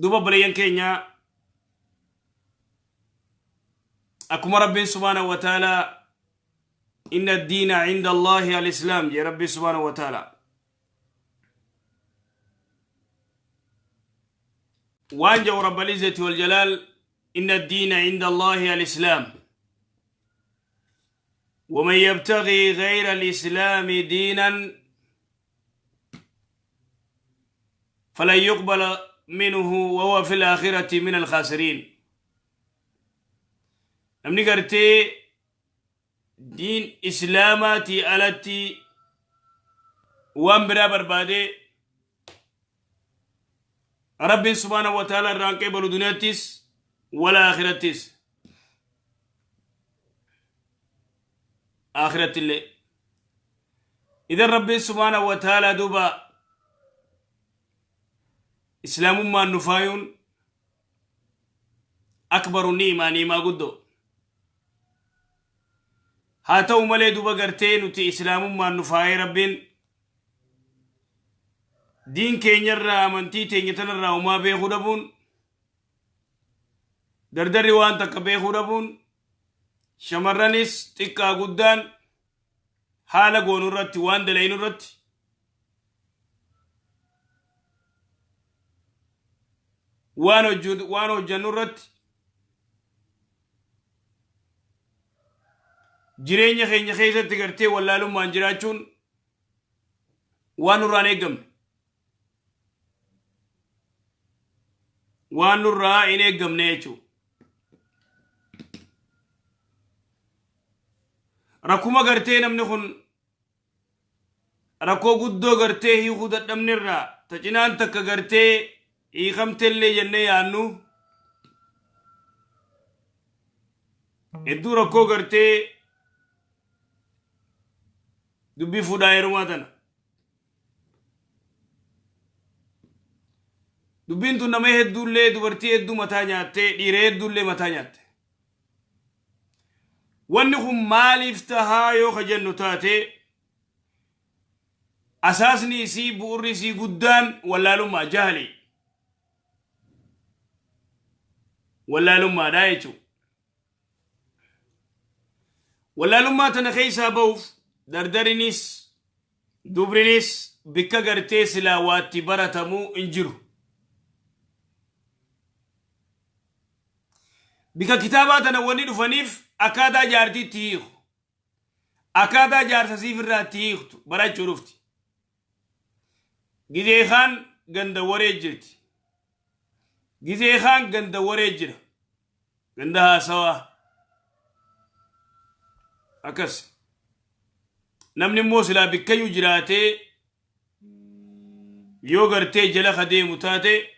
Duuba obboleeyyan keenya, akkuma Rabbiin subhaanahu wa ta'aalaa inna diina cinda Allaahi al-islaam jee Rabbiin subhaanahu wa ta'aalaa. Waan jedhu Rabbal izzati wal jalaal, inna diina cinda Allaahi al-islaam. ومن يبتغي غير الإسلام دينا فلن يقبل منه وهو في الآخرة من الخاسرين. Namni gartee diin islaamaatii alatti waan biraa barbaadee, Rabbiin subhaanahu wa ta'ala irraan qeebalu, duniyaattis wala akhirattis, akhirattillee. Idan Rabbiin subhaanahu wa ta'ala duuba islaamummaan nu faayuun akbaru ni'imaa, ni'imaa guddoo. Haa ta'u malee duuba gartee nuti islaamummaan nu faayee Rabbiin, diin keenyarraa, amantii teenya tanarraa homaa beekuu dhabuun, dardarri waan takka beekuu dhabuun, shamarranis xiqqaa guddaan haala goonu irratti, waan dalaynu irratti waan hojjannu irratti, jireenya keenya keessatti gartee wallaalummaan jiraachuun waan nurraa hin eeggamne, waan nurraa hin eeggamne jechuudha. Rakkuma gartee namni kun rakkoo guddoo gartee hiikuu dadhabne irraa ta cinaan takka gartee hiikamtellee jennee yaannu, hedduu rakkoo gartee dubbii fuudhaa heerumaa tana. Dubbiin tun nama hedduullee, dubartii hedduu mataa nyaattee, dhiira hedduullee mataa nyaatte. Wanni kun maaliif tahaa yoo ka jennu taate, asaasni isii, bu'urri isii guddaan wallaalummaa, jahli. Wallaalummaadha jechuudha. Wallaalummaa tana keessaa bahuuf dardarinis dubrinis bikka gartee silaa waatti baratamuu hin jiru. Bika kitaabaa tana wanni dhufaniif akkaataa jaartii itti hiiku, akkaataa jaarsa siif irraa itti hiiktu barachuu dhufti. Gizee kaan ganda waree jirti. Gizee kaan ganda waree jira. Ganda haasawaa. Akkas. Namni immoo silaa bikkayyuu jiraatee yoo gartee jala ka deemu taate,